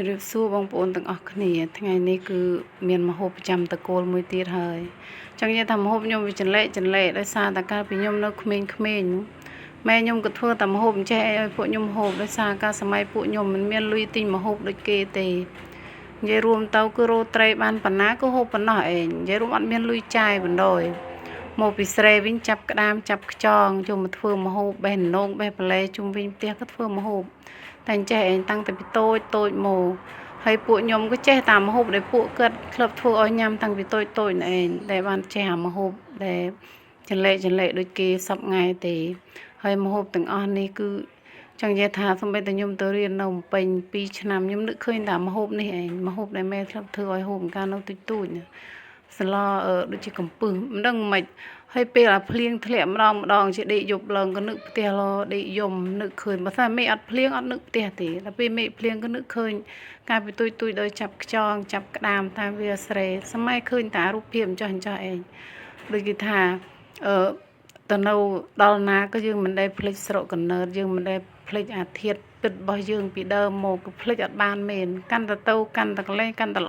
ជម្រាបសួរបងប្អូនទាំងអស់គ្នាថ្ងៃនេះគឺមានម្ហូបប្រចាំតកូលមួយទៀតហើយចង់និយាយថាម្ហូបខ្ញុំវាចន្លែកចន្លែកដោយសារតែកាលពីខ្ញុំនៅក្មេងៗម៉ែខ្ញុំក៏ធ្វើតែម្ហូបអញ្ចេះអីឲ្យពួកខ្ញុំហូបដោយសារកាលសម័យពួកខ្ញុំមិនមានលុយទិញម្ហូបដូចគេទេនិយាយរួមទៅគឺរោត្រីបានប៉ុណ្ណាក៏ហូបប៉ុណ្ណោះឯងនិយាយរួមអត់មានលុយចាយបណ្ដោយមកពីស្រែវិញចាប់ក្តាមចាប់ខ្យងយកមកធ្វើម្ហូបបេះនងបេះបន្លែជុំវិញផ្ទះក៏ធ្វើម្ហូប តែអញ្ចេះឯងតាំងតែពីតូចតូចមកហើយពួកខ្ញុំក៏ចេះតាមម្ហូបដែលពួកគាត់ធ្លាប់ធ្វើឲ្យញ៉ាំតាំងពីតូចតូចឯងដែលបានចេះអាម្ហូបដែលចន្លែកចន្លែកដូចគេសពថ្ងៃទេហើយម្ហូបទាំងអស់នេះគឺចង់និយាយថាសូម្បីតែខ្ញុំទៅរៀននៅភ្នំពេញ2ឆ្នាំខ្ញុំនឹកឃើញតែម្ហូបនេះឯងម្ហូបដែលម៉ែធ្លាប់ធ្វើឲ្យហូបកាលនៅទូចទូចសឡដូចជាកំពឹសមិនដឹងមិនហើយពេលអាភ្លៀងធ្លាក់ម្ដងម្ដងជាដេកយប់ឡើងក៏នឹកផ្ទះឡដេកយំនឹកឃើញបើថាមេឃអត់ភ្លៀងអត់នឹកផ្ទះទេដល់ពេលមេឃភ្លៀងក៏នឹកឃើញកាលពីទូចទូចដោយចាប់ខ្យងចាប់ក្តាមតាមវាស្រែសម័យឃើញតារូបភាពអញ្ចោះអញ្ចោះឯងដូចគេថាអឺទៅនៅដល់ណាក៏យើងមិនដែលភ្លេចស្រុកកំណើតយើងមិនដែលភ្លេចអាធាតពិតរបស់យើងពីដើមមកក៏ភ្លេចអត់បានមែនកាន់តែទៅកាន់តែកលែងកាន់តែ